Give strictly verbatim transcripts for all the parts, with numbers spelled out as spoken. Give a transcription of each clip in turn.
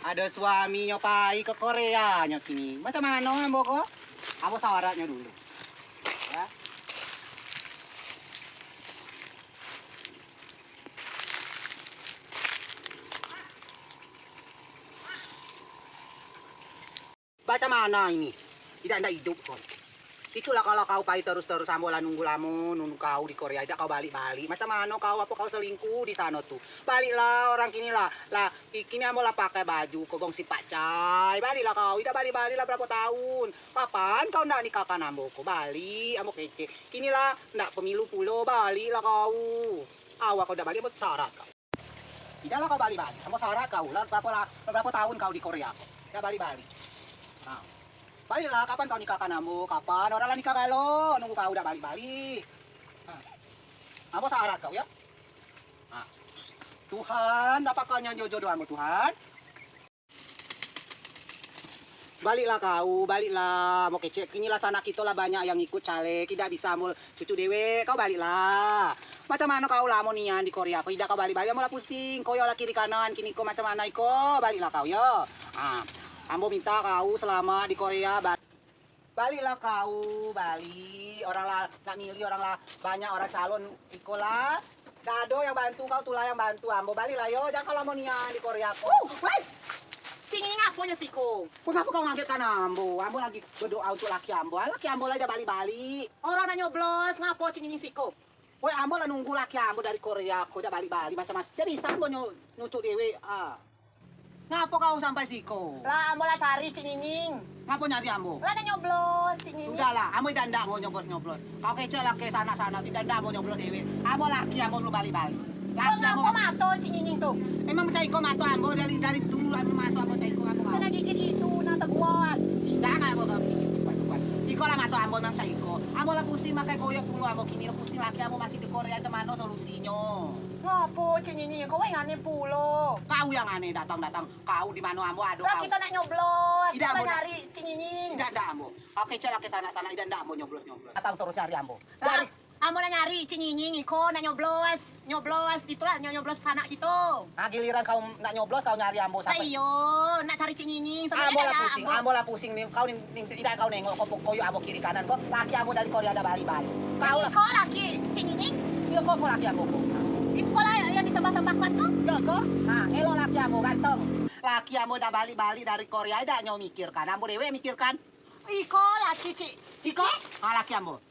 Ada suaminyo pai ke Koreanyo kini. Macam mano ambo ko? Ambo syaratnyo dulu. Ya. Macam mano ini? Idak, ndak iduik ko. Itulah, kalau kau pai terus-terus, ambo lah nunggu lamo, nunggu kau di Korea, idak kau balik-balik. Macam mano kau, apo kau selingkuh di sano tu? Baliklah, orang kini lah, lah, ki-, kini ambo lah pakai baju kogong si Pak Cai. Baliklah kau, idak balik-balik lah berapo tahun. Kapan kau ndak nikahkan ambo ko? Balik, ambo kecek. Kini lah, ndak pemilu pulo, baliklah kau. Awak kau ndak balik, ambo syarat kau. Idak lah kau balik-balik. Ambo syarat kau lah, berapo lah, berapo tahun kau di Korea ko? Idak balik-balik. Nah. Baliklah, kapan kau nikahkan ambo? Kapan? Orang lah nikah galo, nunggu kau dak balik-balik. Nah. Ambo syarat kau, ya. Nah. Tuhan, dapatkannya jodoh ambo, Tuhan. Baliklah kau, baliklah. Ambo kecek, kini lah sanak kito lah banyak yang ikut caleg, idak bisa ambo cucuk dewek, kau baliklah. Macam mano kau lamo nian di Korea ko, idak kau balik-balik, ambo lah pusing. Koyo lah kiri kanan, kini ko macam mano iko, baliklah kau yo. Ah, ambo minta kau selamat di Korea, ba-, baliklah kau, balik. Orang lah nak milih, orang lah banyak orang calon iko lah. Dak ado yang bantu kau, tulah yang bantu ambo, baliklah yo, jangan kau lamo nian di Korea ko. Uh, weh! Cing Inying, ngaponyo siko? Mengapa kau ngagetkan ambo? Ambo lagi berdoa untuk laki ambo. Laki ambo lah dak balik-balik. Orang nak nyoblos, ngapo Cing Inying siko? Woi, ambo lah nunggu laki ambo dari Korea ko, dak balik-balik macam-macam. Dak bisa ambo nyu-, nyucuk dewek. Ah. Ngapo kau sampai siko? Lah, ambo lah cari Cing Inying. Ngapo nyari ambo? Lah nak nyoblos Cing Inying. Sudahlah, ambo idak ndak mau nyoblos-nyoblos. Kau kecek lah ke sanak-sanak, idak ndak ambo nyoblos dewek. Ambo laki ambo belum balik-balik. Laki ambo masih mato Cing Inying tu? Emang caiko mato ambo dari dari dulu ambo mato ambo caiko ambo kau. Sana gigit itu nak teguat. Jangan ambo kau gigit kuat-kuat. Iko lah mato ambo emang caiko. Ambo lah pusing makai koyok pulo ambo kini lah pusing laki ambo masih di Korea, macam mano solusinyo? Ngapo Cing Inying, kau yang aneh pulo. Kau yang aneh datang-datang. Kau di mano ambo ado kau. Lah kito nak nyoblos. Idak ambo nyari Cing Inying. Idak ndak ambo. Kau kecek lah ke sanak-sanak, idak ndak ambo nyoblos-nyoblos. Datang terus nyari ambo. Lah, ambo nak nyari Cing Inying iko nak nyoblos. Nyoblos itulah, nyo-, nyoblos sanak kito. Nah, giliran kau nak nyoblos kau nyari ambo sampai. Iyo, nak cari Cing Inying. Ambo lah pusing, ambo lah pusing ni. Kau ni, ni idak kau nengok kau koyok ambo kiri kanan ko. Laki ambo dari Korea dak balik-balik. Kau lah. Iko laki Cing Inying. Iyo ko, ko laki ambo ko. Iko lah yang disembah-sembah kuat tu. Iyo ko. Nah, elok laki ambo ganteng. Laki ambo dah balik-balik dari Korea, dah nyo mikirkan. Ambo dewek mikirkan. Iko laki cik. Iko? Ah, laki ambo.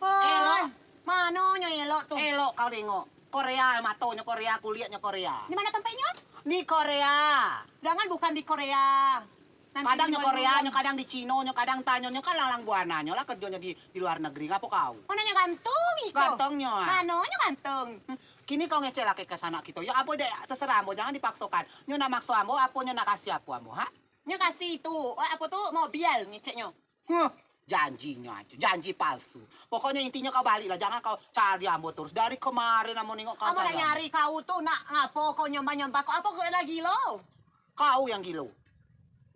Oh, elok. Mano nyo elok tu? Elok kau tengok. Korea, matonyo Korea, kulitnyo Korea. Di mana tempatnyo? Di Korea. Jangan bukan di Korea. Kadang nyo Korea, nyo kadang di Cino, nyo kadang tanyo, nyo kan lalang buana nyo lah kerjonyo di, di luar negeri. Ngapo kau? Manonyo gantung iko. Gantungnyo. Ah. Manonyo gantung. Hmm. Kini kau ngecek lah ke sanak kito. Yo apo dek, terserah ambo, jangan dipaksokan. Nyo nak makso ambo, apo nyo nak kasih apo ambo, ha? Nyo kasih itu, oh, apo tu, mobil ngeceknyo. Huh, janjinyo ajo, janji palsu. Pokoknyo intinyo kau balik lah, jangan kau cari ambo terus. Dari kemarin ambo nengok kau. Ambo nak nyari kau tu, nak ngapo kau nyembah-nyembah kau? Apo kau lah gilo? Kau yang gilo.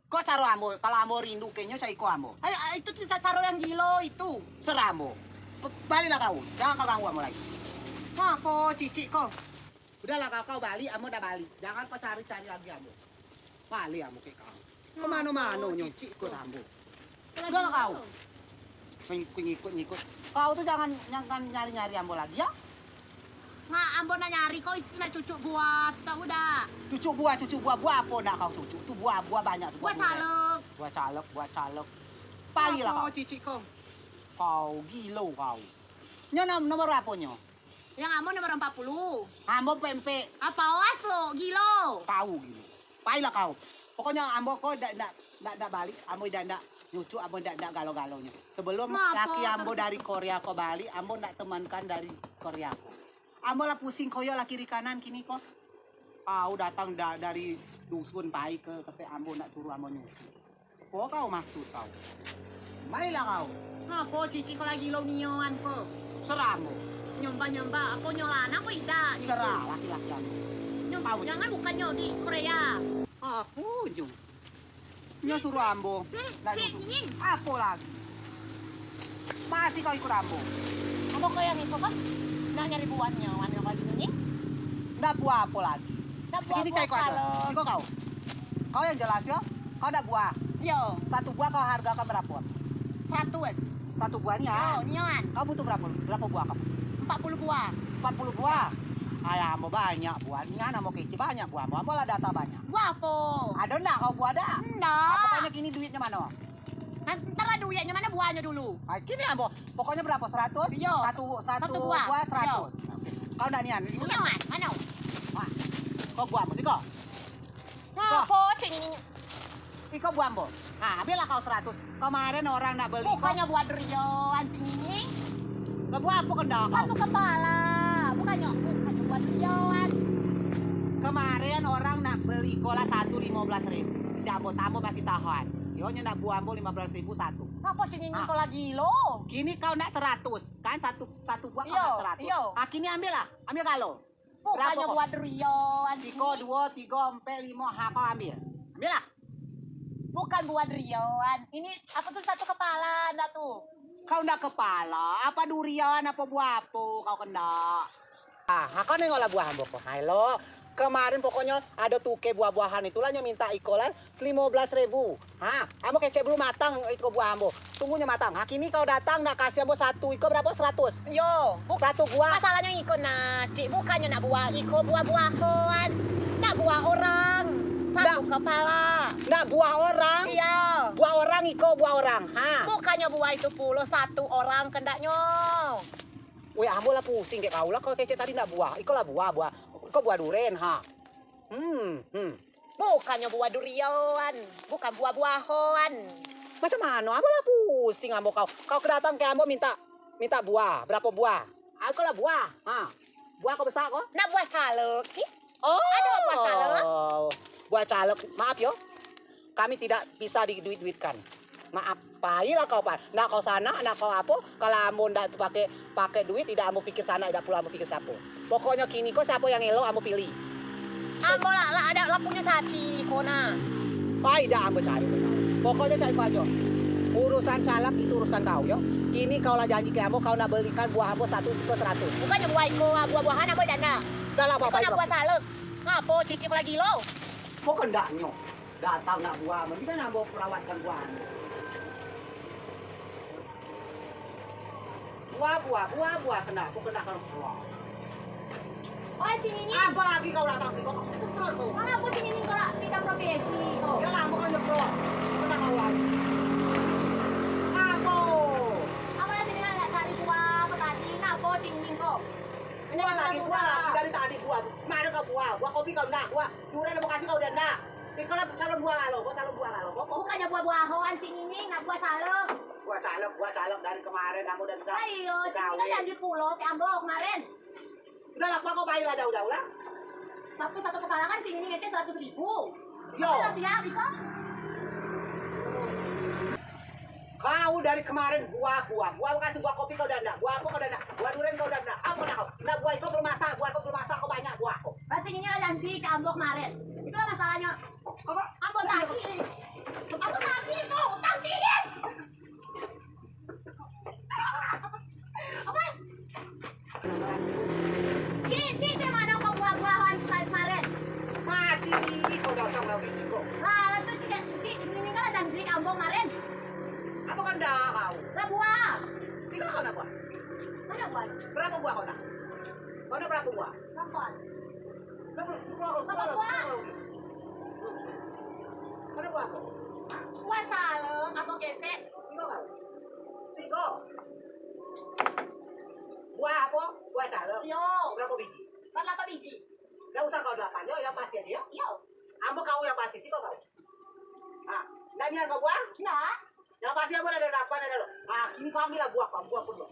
Kok caro ambo, kalau ambo rindu kenyo cari ko ambo. Ay, ay, itu tu caro yang gilo itu. Serah ambo. Baliklah kau, jangan kau ganggu ambo lagi. Ngapo cicik kau? Udahlah kau, kau balik, ambo dah balik. Jangan kau cari-cari lagi ambo. Balik ambo ke kau. Kemano-mano nyo cicik ko ambo. Udahlah kau. Ngikut-ngikut. Kau tu jangan, jangan nyari-nyari ambo lagi ya. Nga ambo nak nyari kau itu nak cucuk buah tu tahu dak? Cucuk buah, cucuk buah, buah apo nak kau cucuk? Tu buah-buah banyak tu. Buah caleg. Buah caleg, buah caleg. Parilah kau. Cicik kau. Kau gilo kau. Nyo nomor berapo nyo? Yang ambo nomor empat puluh. Ambo pempek. Apa oas lo, gilo. Kau gilo. Pailah kau. Pokoknyo ambo ko dak dak dak dak balik, ambo dak dak nyucuk, ambo dak dak galo-galonyo. Sebelum laki ambo dari Korea ko balik, ambo nak temankan dari Korea ko. Ambo lah pusing koyo lah kiri kanan kini ko. Kau datang da, dari dusun pai ke kete ambo nak suruh ambo nyucuk. Apo kau maksud kau? Mailah kau. Apo cicik kau lagi lo nioan ko? Serah ambo. Nyembah-nyembah, apo nyo lanang apo idak? Serah laki-laki ambo. Nyo, jangan bukan nyo di Korea. Apo nyo? Nyo suruh ambo. Cik, nak cik, nyo. Apo lagi? Masih kau ikut ambo. Ambo kau yang ikut kau? Nak nyari buahnya, mana kau sini? Ndak buah apo lagi. Segini cai kau ada. Siko kau. Kau yang jelas ya. Kau ada buah. Yo. Satu buah kau hargakan berapa? Seratus. Satu buah ni ya. Yo, nian. Kau butuh berapa? Berapa buah kau? Empat puluh buah. Empat puluh buah. Alah, ambo banyak buah. Nian ambo kecil banyak buah. Ambo, ambo lah data banyak. Buah apa? Ada ndak kau buah dah? Ndak. Apa banyak ini duitnya mana? Ntar lah duitnya mana buahnya dulu. Ah, kini ambo. Pokoknya berapa? Seratus? Iyo. Satu, satu buah. Buah seratus. Iyo. Oke. Kau ndak nian? Ini mana? Mana? Wah. Kau buah ambo siko. Ngapo cing ini? Iko buah ambo. Ah, ambil lah kau seratus. Kemarin orang nak beli. Bukannya buah durian cing ini. Lah buah apa kau ndak? Satu kepala. Bukannya, bukannya buah durian. Kemarin orang nak beli iko lah satu lima belas ribu. Tidak ambo tambah masih tahan. Yo nyo nak buah ambo lima belas ribu satu. Apa cing ini kau lagi lo? Kini kau nak seratus kan, satu satu buah kau nak seratus. Iyo. Ah, kini ambil lah. Ambil kalau. Bukannya buah durian. Siko, duo, tigo, empat, limo, ha, kau ambil. Ambil lah. Bukan buah durian. Ini apa tuh satu kepala ndak tuh? Kau ndak kepala, apa durian, apa buah apa kau kena? Ah, ha, kau nengoklah buah ambo kau. Hai lo, kemarin pokoknya ada tuke buah-buahan itulah nyo minta iko lah lima belas ribu. Ha, ambo kecek belum matang iko buah ambo. Tunggunyo matang. Ha, kini kau datang nak kasih ambo satu iko berapa? Seratus. Yo, satu buah. Masalahnya iko nah, cik, bukannya nak buah iko buah-buahan. Nak buah orang. Satu kepala. Nak buah orang? Iya. Buah orang iko buah orang. Ha. Bukannya buah itu pulo satu orang kendaknyo. Weh, ambo lah pusing kek kau lah. Kau kecek tadi nak buah. Iko lah buah, buah. Iko buah duren, ha. Hmm, hmm. Bukannya buah durian, bukan buah-buahan. Macam mano? Ambo lah pusing ambo kau. Kau kedatang ke ambo minta minta buah, berapa buah? Aku lah buah. Ha. Buah kau besar kau? Nak buah caleg, cik. Oh. Ada buah caleg. Buah caleg. Maaf yo. Kami tidak bisa diduit-duitkan. Maaf. Pailah kau, Pak. Nak kau sanak, nak kau apo, kalau ambo ndak tu pake, pake duit, idak ambo pikir sanak, idak pulo ambo pikir siapo. Pokoknyo kini ko siapo yang elok ambo pilih. Ambo lah, lah ado lah punyo caci ko nah. Pai dak ambo cari. Pokoknyo cari ko ajo. Urusan caleg itu urusan kau yo. Kini kau lah janji ke ambo, kau nak belikan buah ambo satu iko seratus. Bukannyo buah iko, buah-buahan ambo dak nak. Dah lah, iko nak buah caleg. Ngapo cicik lagi lo? Kok kendaknyo? Datang nak buah, mendingan ambo perawatkan buah. Buah, buah, buah, buah, kena, aku kena kalau buah. Oi, sini ni. Apa lagi kau datang sini? Kau semprot kau. Kenapa sini ni kau tidak profesi kau? Ya lah, aku kan nyeprot. Kena kau lagi. Apa? Apa sini nak cari buah apa tadi? Kenapa sini kau? Buah lagi, buah lagi. Dari tadi buah. Mana kau buah? Buah kopi kau nak, buah. Durian apa kasih kau dah nak. Iko lah calon buah galo, kau calon buah galo. Kau, kau. Bukannya buah-buahan cing ini, nak buah caleg. Buah caleg, buah caleg dari kemarin kamu udah bisa. Ayo, kita janji pulo si Ambo kemarin. Udah lah, kau baiklah jauh-jauh lah. Satu satu kepala kan cing ini ngecek seratus ribu. Yo. Siap, iko. Kau dari kemarin buah, buah, buah kasih buah kopi kau dah enggak, buah apa kau dah enggak, buah durian kau dah enggak, apa kau dah enggak, buah itu belum masak, buah itu belum masak, kau banyak buah kau. Berarti ini ada janji ke Ambo kemarin. Itulah masalahnya. Kau kok? Ambo tadi. Ambo tadi itu utang cilik. Apa? Cik, cik, cik, mana kau buah-buahan kemarin? Masih ini kau datang lagi siko. Lah, lah tu cik, cik, ini kan ada beli Ambo kemarin. Apa kau dah kau? Lah buah. Siko kau nak buah? Mana buah? Berapa buah kau nak? Kau nak berapa buah? Empat. Kau ber-, buah, buah, buah. Kau nak buah apa? Buah caleg, apa kecek? Siko kau. Siko. Buah apa? Buah caleg. Yo. Berapa biji? Berapa biji? Ndak usah kau delapan, yo, yang pasti aja, yo. Yo. Ambo kau yang pasti, siko kau. Ah, ndak nian kau buah? Ndak. Yang pasti ambo ada delapan, ada. Ah, ini kau ambil lah buah kau, buah pun buah.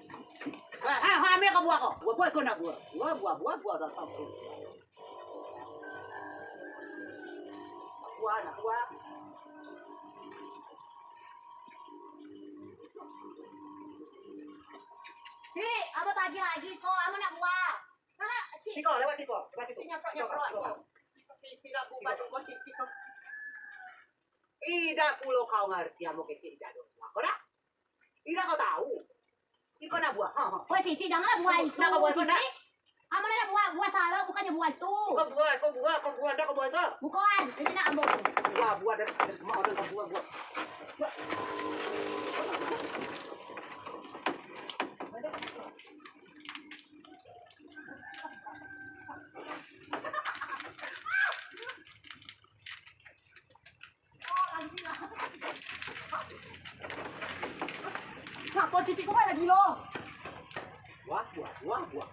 Ah, ah, ambil kau buah kau. Buah, buah kau nak buah. Buah, buah, buah, buah, dah tahu. Buah, nak buah. Cik, apa tagih lagi kok? Apa nak buah? Mana si Siko, lewat siko, lewat situ. Nyeprot, siko, nyeprot. Siko. Istilah buka jengkol cicik. Idak pulo kau ngerti ambo kecil idak do. Kau dah? Idak kau tahu? Iko nak buah. Ha, ha. Woi, cicik, janganlah buah itu. Nak kau buah kau nak? Cicik. Amun ada buah, buah salah, bukannya buah itu. Bukan buah, kau buah, kau buah, dah kau buah itu. Bukan, ini nak ambo. Buah, buah dari, dari kemarin kau buah, buah. Buah. Ngapa cicik kau lagi lo? Buah, buah, buah, buah.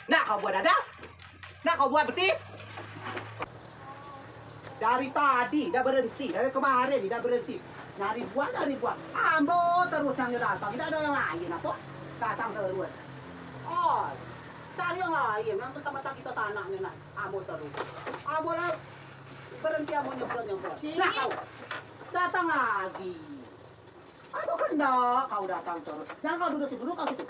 Nak kau buah dada? Nak kau buah betis? Dari tadi dah berhenti, dari kemarin dah berhenti. Nyari buah, nyari buah. Ambo terus yang datang, tidak ada yang lain apa? Datang terus. Oh, cari yang lain, yang mentang-mentang kita tanahnya nak. Ambo terus. Ambo lah berhenti, ambo nyemprot-nyemprot. Nah, kau datang lagi. Aduh, kendak kau datang terus. Jangan kau duduk situ, duduk kau situ.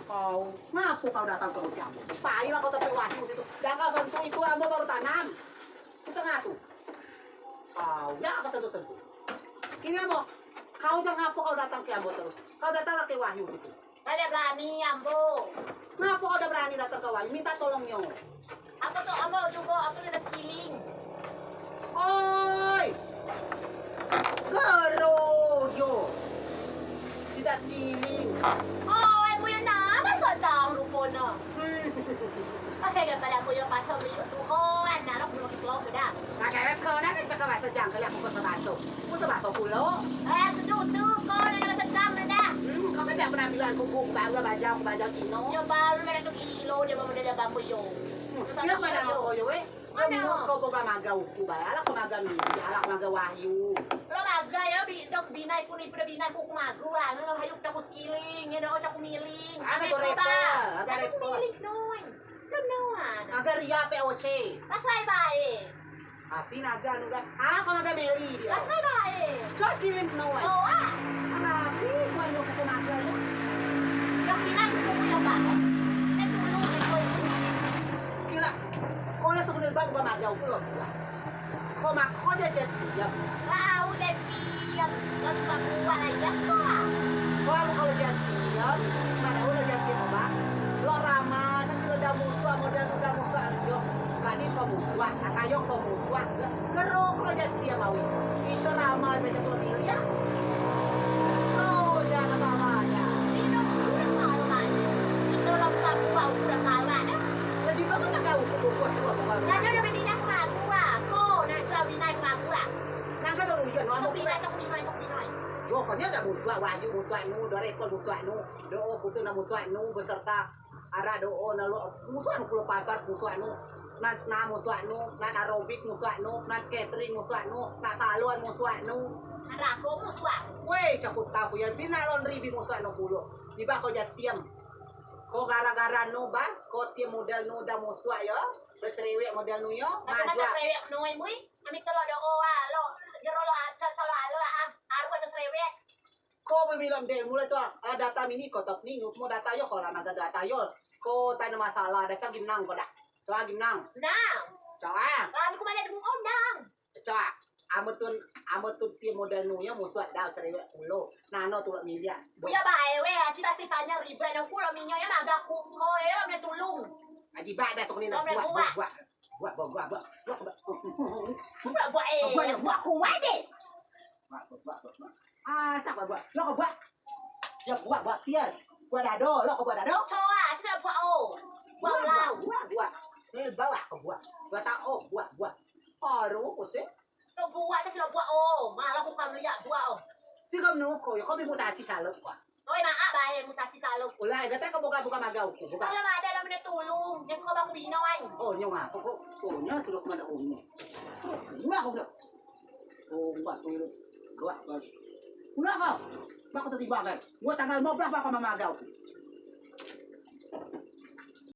Kau, ngapu kau datang terus, ya ambo? Pailah kau tempat wahyu situ. Jangan kau sentuh itu, ambo baru tanam. Di tengah tu. Kau, jangan kau sentuh-sentuh. Kini ambo, kau jangan ngapu kau datang ke ambo terus. Kau datanglah ke wahyu situ. Kada berani ambo. Ngapa kau dah berani datang ke wahyu? Minta tolongnya. Apa tu ambo juga, apa tu dah sekiling. Oi! Gero jo. Tidak sekiling. Oi, punya nama sejang rupanya. Hmm. Pakai daripada aku yang pacau beli tu. Oh, anak aku belum keluar dah. Ada kau nak cakap bahasa jang kalau aku bahasa batu. Aku bahasa pulau. Eh, aku tu tu kau nak bahasa jang dah. Hmm, kau kan tak pernah bilang aku buku baru bajau, aku bajau Cino. Ya baru ada tu kilo dia baru dia bambu yo. Hmm, dia pada kau yo, eh? Mana? Kau boga maga uku bae. Alah kau maga mili, alah kau maga wahyu. Lo maga ya, bi dok binai ku ni pada binai ku maga. Ngau wahyu kita ku sekiling, ya dok aku miling. Ada tu repel, ada repel. Miling noi. Kan noi. Maga ria P O C. Pasai bae. Api naga anu dah. Ah, kau maga meli dia. Pasai bae. Jos kirim noi. Oh, ah. Anak aku, kau yang aku maga ya. Yang binai ku punya bae. Ini dulu, ini dulu. Gila. Kau lah sebenarnya baru maga aku loh. Kau mak, kau dia jadi ya. Kau jadi ya. Kau bukan buat aja kau. Kau kalau jadi ya, mana udah jadi apa? Lo ramah, kan sudah dah musuh, model udah musuh aja. Berani kau musuh, nah kayo kau musuh. Geruk lo jadi dia mawi. Itu ramah aja tuh miliar. Lo udah masalah ya. Itu udah salah. Itu lo sabuah udah salah dah. Lagi kau mana kau buat tu apa? Ada udah berdina kagua. Kau nak kau bina kagua. Nangka dulu ya, lo Cok bina, cok bina, cok bina. Pokoknya ada musuh wahyu, musuh anu, do rekor musuh anu, do putu na musuh anu beserta ara do na lo musuh anu pulau pasar musuh anu, nan sna musuh anu, nan aerobik musuh anu, nan catering musuh anu, nan salon musuh anu. Rago musuh. Weh, cakut tahu ya, bina laundry bi musuh anu pulau. Tiba kau jatiam. Kau gara-gara nu ba, kau tiam model nu dah musuh ya. Secerewek model nu ya. Tapi nak cerewek nu, eh, mui. Kami kalau ada oa lo, jero lo acan kalau alo ah, aru ada cerewek. Kau bemilom deh mulai tu ah, data mini kotok ni, nyut mau data yo, kalau ada data yo. Kau tanya masalah, ada cak gimnang kau dah. Coba gimnang. Nah. Coba. Kami kemana dulu om dang. Coba. Ametun, ametun ti model nu ya musuh dah cerewek pulo. Nano tulak miliar. Buya bae we, aci pasti panjang ribet, aku lo minyo ya maga ku, kau ya lo tulung. Aji bak dah sok ni nak buat, buat, buat. Buat, buat, buat, buat. Buat, buat. Buat, buat, eh. Buat, buat, buat, kuat deh. Buat, buat, buat, buat, buat. Ah, tak buat, buat. Lo kau buat. Ya, buat, buat, tias. Buat dado, lo kau buat dado. Coba, kita buat, oh. Buat, buat, ulang. Buat, buat. Eh, bawa kau buat. Buat tak, oh, buat, buat. Aduh, kau sih. Kau buat, kita sudah buat, oh. Malah aku kan lihat buat, oh. Si kau menukau, ya, kau bingung tak cari calon, kau. Oi, maaf bae, mucaci calon. Ulah, gata kau buka-buka magau, buka. Kalau ada lah mana tulung, yang kau baku bina ai. Oh, nyo ngapa kok? Oh, nyo sudah kemana umnya. Enggak kau udah. Oh, buat tulung. Buat, buat. Enggak kau. Bak kau tertiba kan. Buat tanggal lima belas bak kau mamagau.